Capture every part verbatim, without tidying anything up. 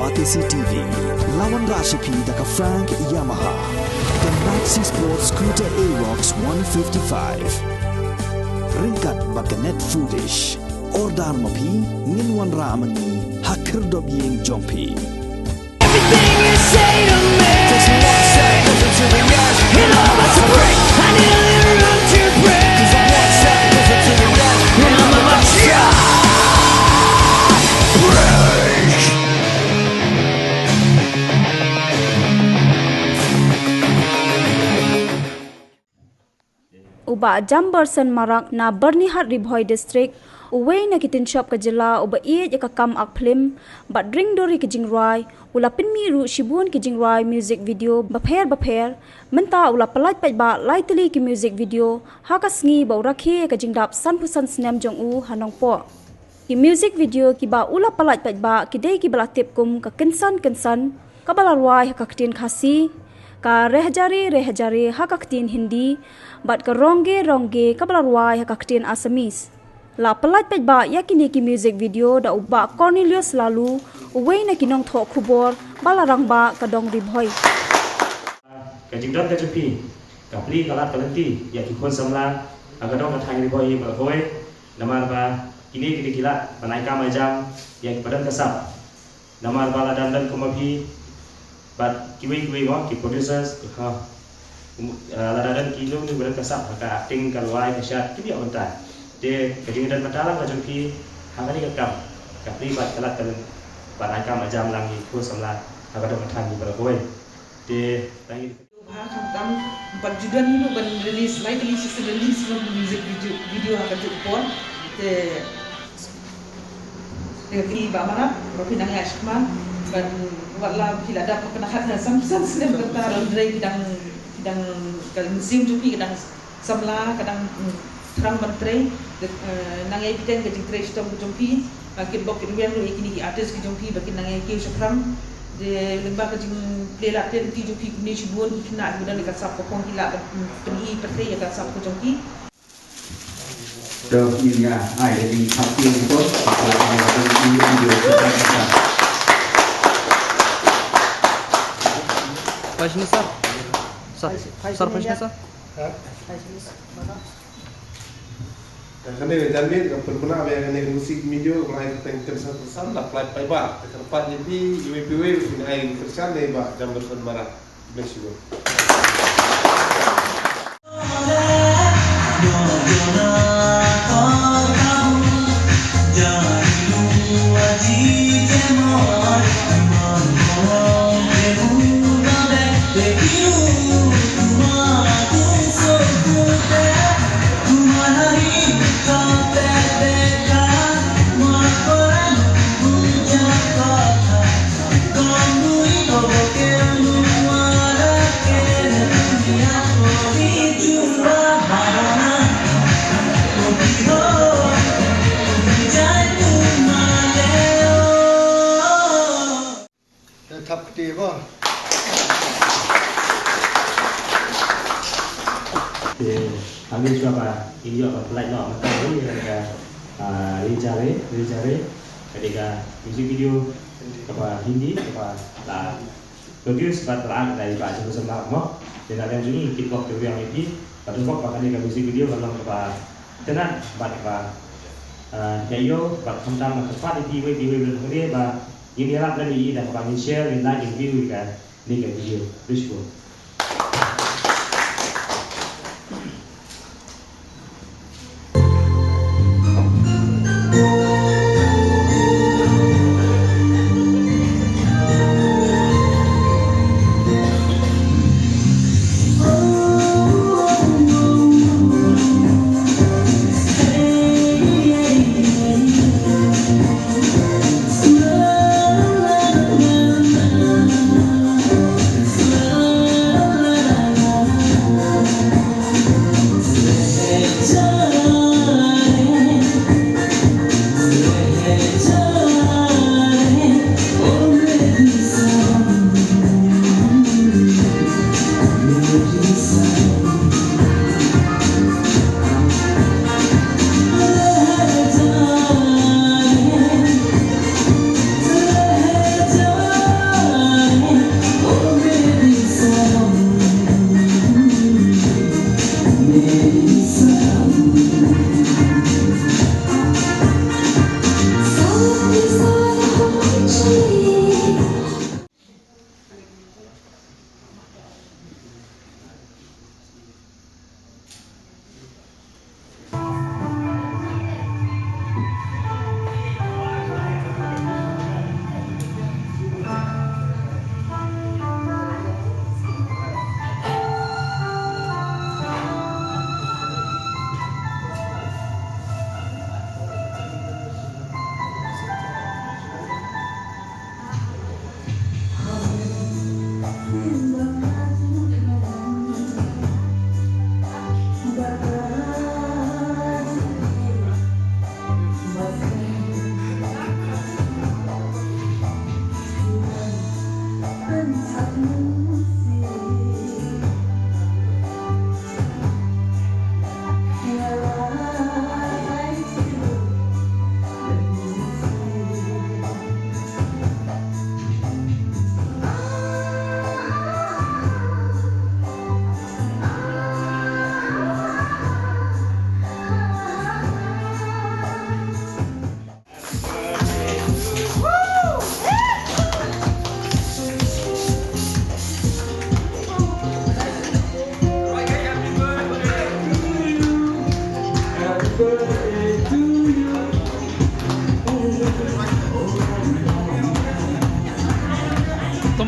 Batesi T V, la wanrah sha phi da ka Frank Yamaha, ka Maxi Sport Scooter Aerox one fifty-five. Ryngkat bad ka Net Foodish. Order ma phi, ngin wanrah ma ngi ha khyrdop ïing jong phi. Everything you say to me, just one second to the rest. It all has to break. I need a little room to breathe. Just one second to the rest. And I'm about to break. U Bah Jamberson Marak na Byrnihat, Ri Bhoi District, uwei na ki tynshop ka jylla uba ïeit ïa ka kam ak phlim bad ring dur ïa ki jingrwai, u la pynmih ruh shibun ki jingrwai music video bapher bapher. Mynta u la pyllait paidbah lai tylli ki music video ha ka sngi ba u rakhe ïa ka jingdap sanphew san snem jong u ha Nongpoh. Ki music video kiba u la pyllait paidbah ki dei kiba la tip kum ka Kynsan Kynsan, kaba la rwai ha ka ktien Khasi, ka Reh Jare Reh Jare ha ka ktien Hindi, bad ka Rong Ge Rong Ge kaba la rwai ha ka ktien Assamese. La pyllait paidbah ïa kine ki music video da u Bah Cornelius Laloo, uwei na ki nongthoh khubor ba la rangbah ka dong Ri Bhoi. Ka jingdon ka jong phi ka plie ka lad ka lynti ïa ki khun samla ha ka dong ka thaiñ Ri Bhoi hi baroh kawei. Namar ba kine ki dei ki lad ban ai kam ai jam ïa kiba don ka sap. Namar ba lada ym don kum ma phi bad kiwei kiwei mo ki producers, ha, um, eh, lada don ki, no, no, ba don ka sap ha ka acting, ka rwai, ka shad, kim ïoh bynta. Te ka jingdon bynta lang ka jong phi ha kane ka kam ka plie bad ka lad ka lynti ban ai kam ai jam lang ïa ki khun samla ha ka dong ka thaiñ hi baroh kawei. Te tang ïa Bha khamtam, ban ju don hi ruh ban release, lai tylli shisien release long music video, video ha kajuh ka por. Te, te ki Bah Marak, ba phi nang ïaid shakhmat, ban, wat la phi la dap kane ka khat na san, san snem kata, hynrei ki dang, ki dang, ka mynsiem jong phi ka dang samla, ka dang, mm, thrang ban trei, eh, nang ïai bteng ka jingtrei shitom ka jong phi, ah, kit bok kit rwiang ruh ïa kine ki artist ki jong phi ba kin nang ïai kiew shaphrang. Te lyngba ka jingplie lad plie lynti jong phi kumne shibun ki khynnah kiba don ka sap ka phong ki lah ban, mm, pyni pyrthei ïa ka sap ka jong phi. Dok nia ai da ding pati ni pun. Pais ni, sir. Sir, sir, pais ni, sir. Ha? Kane ka janmiet ka pynbna ba ïa kane ka music video ka la ai kyrteng Kynsan Kynsan, la pynlait paidbah. Te kyrpad ïa phi iwei pa iwei phin ai kyrshan ïa i Bah Jamberson Marak. Bless you. Thap kti ko. Te, hangne shuwa ba ngin ïoh ban pynlait noh mynta hi ïa ka, ah, Re Ja Re, Re Ja Re, ka dei ka music video kaba Hindi, kaba la produce bad la act da i Bah Jamberson Marak mo. Te na liang jong ngi kit bok kit rwiang ïa phi, bad bok ba kane ka music video ka long kaba itynnad bad kaba, ah, ïa ïoh, bad khamtam nga kyrpad ïa phi iwei pa iwei ba ngin ïarap lem ïa i da kaba ngin share, ngin like, ngin view ïa kane ka video. Khublei shibun.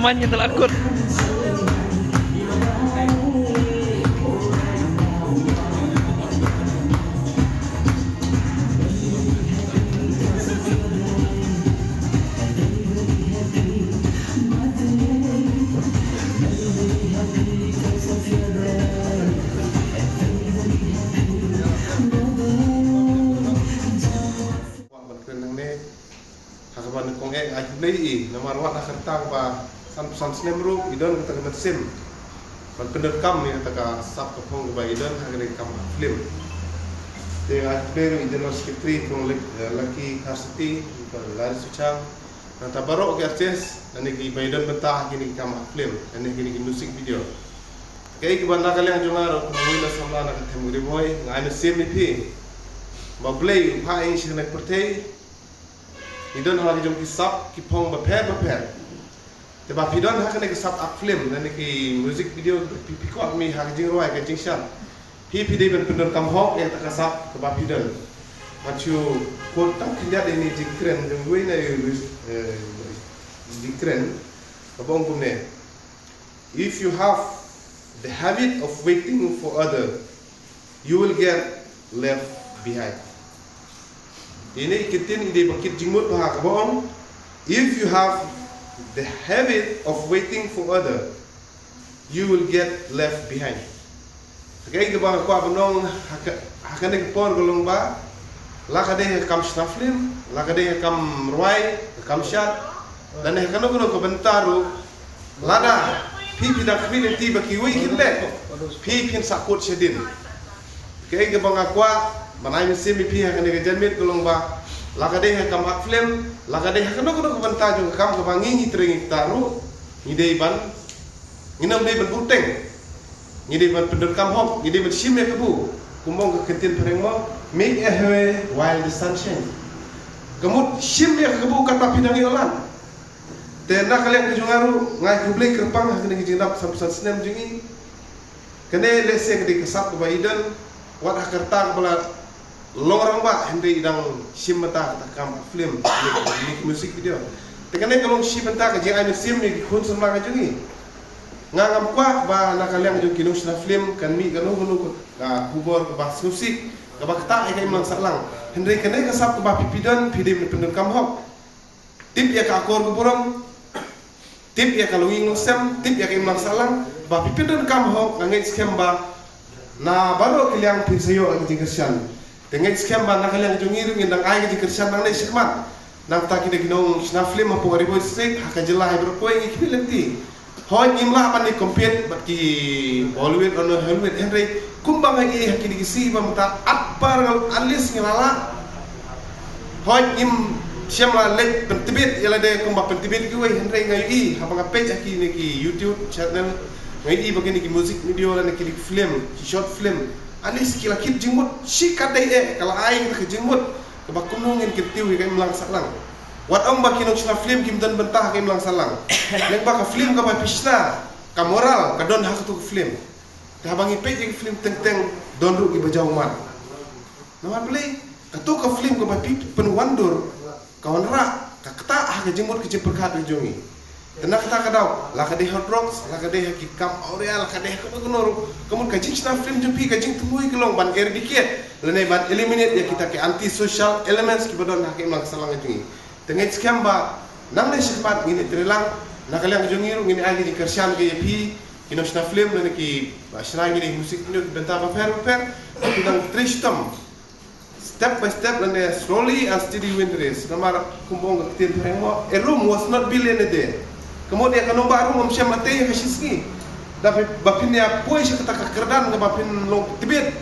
Man, ngi la kut. Kwah ban kren nangne ha kaba nyngkong eh, ai khublei ïa i namar wat ha ka rta kaba san, san snem ruh i don kata ka mynsiem ban pyndonkam ïa kata ka sap ka phong kaba i don ha kane ka kam film. Te ai khublei ruh ïa i General Secretary, i Kong Lek-, eh, Lucky Kharsiti, i Kong Larry Suchang, nangta baroh ki artist lane kiba i don bynta ha kine ki kam film lane kine ki music video. Kaei kaba na ka liang jong nga ruh kum uwei na samla na ka them Ri Bhoi, nga ai mynsiem ïa phi ba U Blei u phah ïa ngi sha kane ka pyrthei. Ngi don ha la ki jong ki sap ki phong bapher bapher. Te ba phi don ha kane ka sap art film lane ki music video, phi, phi kwah mih ha ka jingrwai ka jingshad, phi, phi dei ban pyndonkam hok ïa kata ka sap kaba phi don. Nga shu quote tang khyndiat ïa ine i jingkren jong uwei na, eh, jingkren kaba ong kumne: "If you have the habit of waiting for other, you will get left behind." Ine i ktien i dei ba kit jingmut bha kaba ong, "If you have the habit of waiting for other, you will get left behind." Kaei kaba nga kwah ban ong ha ka, ha kane ka por ka long ba la ka dei ha ka kam shna film, la ka dei ha ka kam rwai, ka kam shad, lane ha kano kano ka bynta ruh, lada phi, phi dang khmih lynti ba kiwei kin leh, phi, phin sa kut shadien. Kaei kaba nga kwah ban ai mynsiem ïa phi ha kane ka janmiet ka long ba la ka dei ha ka kam art film, la ka dei ha kano kano ka bynta jong ka kam kaba ngi, ngi trei ngi ktah ruh, ngi dei ban, ngin ym dei ban buteng. Ngi dei ban pyndonkam hok, ngi dei ban shim ïa kabu. Kumba ong ka ktien phareng mo, "Make a hay while the sun shine." Ka mut shim ïa kabu katba phi dang ïoh lad. Te na ka liang ka jong nga ruh nga ai khublei kyrpang ha kane ka jingdap san, san snem jong ngi. Kane lehse ka dei ka sap kaba i don, wat ha ka rta kaba la long rangbah, hynrei i dang shim bynta kata ka kam film, music video. Te kane ka long shi bynta ka jingai mynsiem ïa ki khun samla ka jong ngi. Nga ngam kwah ba na ka liang jong ki nongshna film kan mih kano kano ka khubor kaba sngewsih, kaba ktah ïa ka imlang sahlang. Hynrei kane ka sap kaba phi, phi don, phi dei ban pyndonkam hok. Tip ïa ka akor ka burom, tip ïa ka longïing longsem, tip ïa ka imlang sahlang, ba phi pyndonkam hok, nga ngeit skhem ba na baroh ki liang phin sa ïoh ïa ka jingkyrshan. Te ngeit skhem ba na ka liang jong ngi ruh ngin dang ai ka jingkyrshan nangne shakhmat. Nangta kita ki nongshna film hapoh Ri Bhoi District, ha ka jylla hi baroh kawei ngi khmih lynti. Hooid ngim lah ban ïa compete bad ki Bollywood or Hollywood, hynrei kumba nga ïohi ha kine ki sngi ba mynta at par ngal at least ngi la lah. Hooid ngim shym la leit pyntbit ïa lade kumba pyntbit kiwei, hynrei nga ïohi haba nga peit ha kine ki YouTube channel, nga ïohi ba kine ki music video lane kine ki film, ki short film, at least ki la kit jingmut, shi katdei eh ka la ai ka jingmut kaba kumno ngin kyntiew ïa ka imlang sahlang. Wat ong ba ki nongshna film kim don bynta ha ka imlang sahlang. Nang ba ka film kaba phi shna, ka moral ka don ha katu ka film. Te haba ngi peit ïa ka film teng teng don ruh kiba jaw ummat. Namar balei? Katu ka film kaba phi pynwandur, ka wanrah, ka ktah ha ka jingmut ka jingpyrkhat ka jong ngi. Te na kata ka daw, la ka dei ha drugs, la ka dei ha ki kam awria, la ka dei ha kano kano ruh, ka mut ka jingshna film jong phi ka jingthmu ka long ban eradicate lane ban eliminate ïa kita ki anti-social elements kiba don ha ka imlang sahlang ka jong ngi. Te ngeit skhem ba nangne shakhmat ngin ïa trei lang, na ka liang jong ngi ruh ngin ai ka jingkyrshan ka ïa phi ki nongshna film lane kiba shna kine ki music video ki bynta bapher bapher, phi dang trei shitom. Step by step lane slowly and steady win the race. Namar kumba ong ka ktien phareng mo, a Rome was not built in a day. Ka mut ïa ka nongbah Rome kam shym la tei ha shi sngi. Da phi, ba phin ïa poi sha kata ka kyrdan kaba phin long tbit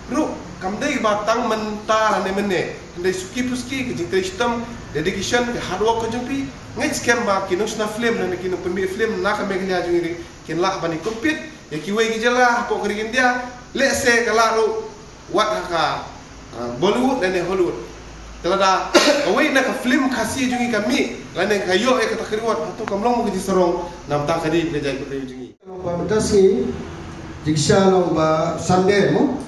ruh kam dei ba tang mynta lane mynne. Hynrei suki puski ka jingtrei shitom, dedication, ka hard work ka jong phi, ngeit skhem ba ki nongshna film lane ki nongpynmih film na ka Meghalaya jong ngi kin lah ban ïa compete ïa kiwei ki jylla hapoh ka ri India, lehse ka lah ruh wat ha ka, ah, Bollywood lane Hollywood. Te lada kawei na ka film Khasi jong ngi ka mih lane ka ïoh ïa kata ka reward, hato kam long mo ka jingsarong na bynta ka ri ka jaitbynriew jong ngi? Long ba mynta sngi, jingshisha long ba Sunday mo.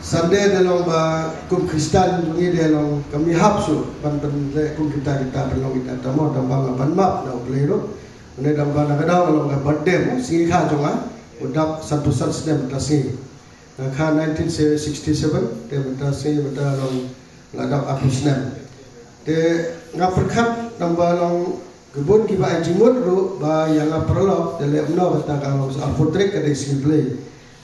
Sunday da long ba kum Khristan jong ngi da long kam ïahap shuh ban, ban leh kum kita, kita pynlong kita ta mo, tang ba nga ban map na U Blei ruh. Une dang ba na ka daw long ka birthday mo, sngi kha jong nga, u dap sanphew san snem mynta sngi. Nga kha nineteen sixty-seven, te mynta sngi mynta long la dap arphew snem. Te nga pyrkhat dang ba long ki bun kiba ai jingmut ruh ba ïa nga paralok, te leh kumno kata ka long sa arphew tarik ka dei sngi Blei.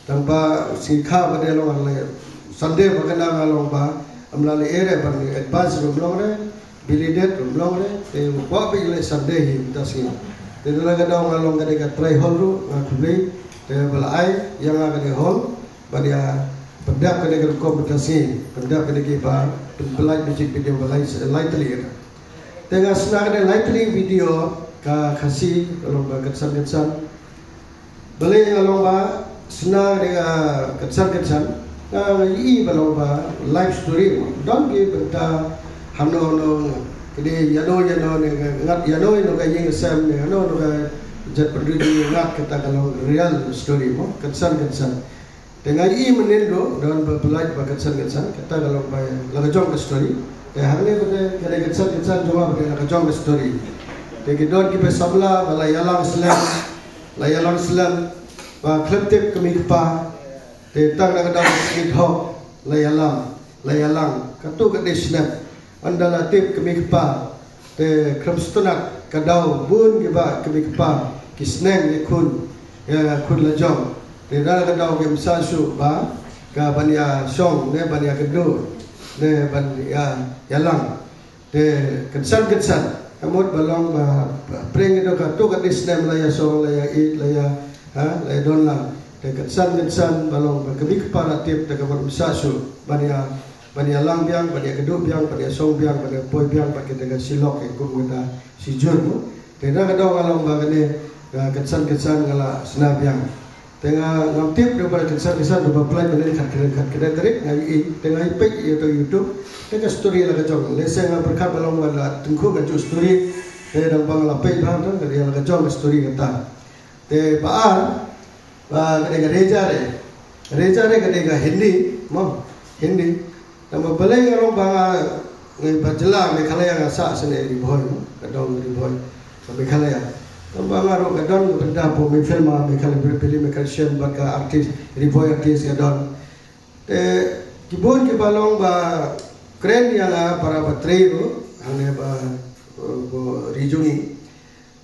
Tang ba sngi kha ba dei long ar leh Sunday ba kane nga long ba ym lah leh re, ban advance ruh ym long re, belated ruh ym long re, te u kwah ba leh Sunday hi mynta sngi. Te da la ka daw nga long ka dei ka trai hall ruh, nga khublei te ba la ai ïa nga ka dei hall ban ïa pyndep ka dei ka rukom mynta sngi, pyndep ka dei ki ba pynpylait music video ba lai lai tylli ka. Te nga sna ka dei lai tylli video ka Khasi ka long ba kynsan kynsan. Balei nga long ba sna ka dei ka kynsan kynsan? Nga ïohi ba long ba life story mo. Don ki bynta hano hano ka dei ïano ïano ne ka ngat ïano ïano ka ïing ka sem ne hano hano ka jait pynriew ngat, kata ka long real story mo, kynsan kynsan. Te nga ïohi mynnin ruh don ba pynlait ba kynsan kynsan, kata ka long ba la ka jong ka story. Te hangne ba te ka dei kynsan kynsan jong nga ba te la ka jong ka story. Te ki don kiba samla ba la ïalang slem, la ïalang slem ba khlem tip kmie kpa. Te tang na ka daw ka sngi hok la ïalang, la ïalang katto katne snem. Ynda la tip kmie kpa te khlem sngewtynnat ka daw bun kiba kmie kpa ki sneng ïa khun, ïa khun la jong. Te da ka daw kim sah shuh ba ka ban ïa shong ne ban ïa kynduh ne ban ïa ïalang. Te kynsan kynsan ka mut ba long ba pyrshah ïa ka katto katne snem la ïa shong, la ïa ïeit, la ïa, ha, la ïa don lang. Te kynsan kynsan ba long ba kmie kpa la tip te ka mut kim sah shuh ban ïa ban ïalang biang, ban ïakynduh biang, ban ïashong biang, ban ïapoi biang bad kita ka shi lok, kum kita shi jur mo. Te da ka daw nga long ba kane ka kynsan kynsan nga la sna biang. Te nga ngam tip da ba kynsan kynsan da ba pynlait mynnin khatkhyndai khatkhyndai tarik nga ïohi. Te nga ïa peit ïa uto u YouTube, te ka story la ka jong. Lehse nga pyrkhat ba long ba la tyngkhuh ka juh story. Te dang ba nga la peit bha, te ka dei la ka jong ka story kata. Te ba ar, ba ka dei ka Rejare. Rejare ka dei ka Hindi mo, Hindi. Tang ba balei nga long ba nga, ngi ba jylla Meghalaya nga sah shane Ri Bhoi mo, ka dong Ri Bhoi ka Meghalaya. Tang ba nga ruh ka don ka bynta hapoh Meghalaya, Meghalaya Film Action bad ka artist, Ri Bhoi artist ka don. Te ki bun kiba long ba kren ïa nga para ba trei ruh hangne ba, ba ri jong ngi.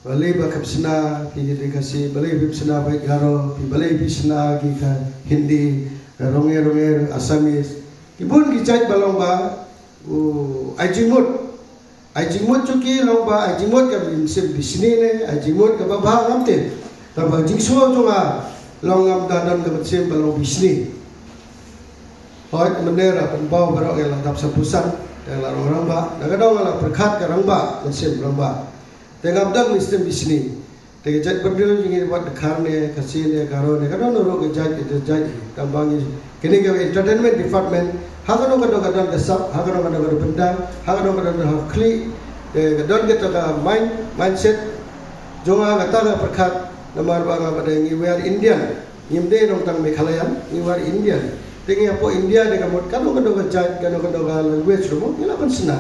Balei ba kham sna phi ki dei Khasi, balei phi sna beit Garo, phi balei phi sna ki ka Hindi, Rongir, Rongir, Assamese. Ki bun ki jait ba long ba u ai jingmut. Ai jingmut jong ki long ba ai jingmut ka mynsiem bishni ne, ai jingmut kaba bha ngam tip. Tang ba jingsngew jong nga long ngam da don ka mynsiem ba long bishni. Hooid, mynne ruh pynpaw baroh ïa la dap sanphew san, te la long rangbah, da ka daw nga la pyrkhat ka rangbah, mynsiem rangbah. Te ngam don mynsiem bishni. Te ka jaitbynriew jong ngi wat Dkhar ne, Khasi ne, Garo ne, ka don ruh ka jait, ka jait. Tang ba ngi, kine ka entertainment department, ha kano kano ka don ka sap, ha kano kano ka don bynta, ha kano kano ka don ha khlieh. Te ka don kata ka mind, mindset jong nga, kata ka pyrkhat, namar ba nga ba dei ngi, we are Indian. Ngim dei nongtang Meghalaya, ngi war Indian. Te ngi hapoh India dei ka mut kano kano ka jait, kano kano ka language ruh mo ngi lah ban sna.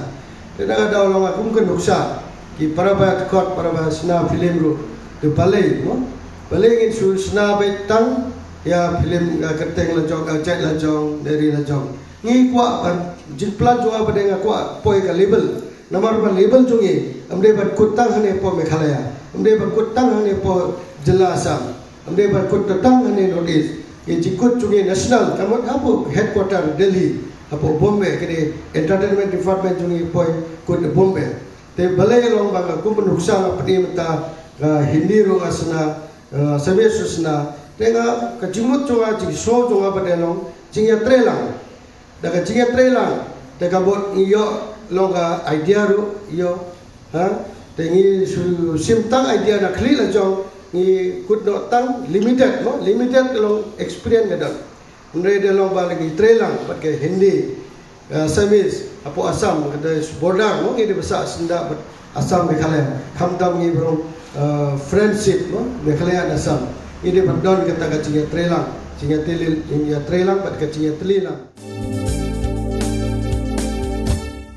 Te da ka daw long kum ka nuksa ki para ba dkhot, para ba sna film ruh. Te balei mo? Balei ngin shu sna beit tang ïa film, ïa kyrteng la jong, ïa jait la jong, ïa ri la jong. Ngi kwah ban jingplan jong nga ba dei nga kwah poi ka level. Namar ba level jong ngi ym dei ban kut tang hangne hapoh Meghalaya, ym dei ban kut tang hangne hapoh jylla Assam. Ym dei ban kut tang hangne North East. Ngi jingkut jong ngi national, ka mut hapoh headquarter Delhi, hapoh Bombay, kane entertainment department jong ngi poi kut Bombay. Te balei long ba nga kum nuksa nga pyni mynta, ka Hindi ruh nga sna, eh, Assamese ruh sna. Te nga ka jingmut jong nga, jingsngew jong nga ba dei long jingïatreilang. Da ka jingïatreilang, te ka mut ngi ïoh long ka idea ruh ïoh. Ha? Te ngi shu shim tang idea na khlieh la jong, ngi kut noh tang limited mo, limited ka long experience ka don. Hynrei da long ba la ngi treilang bad ka Hindi, eh, Assamese, hapoh Assam, ka dei border mo, ngi dei ba sah syndah bad Assam Meghalaya. Khamtam ngi ba long, eh, friendship mo, Meghalaya and Assam. Ngi dei ba don kata ka jingïatreilang, jingïatreilang, jingïatreilang bad ka jingïatreilang.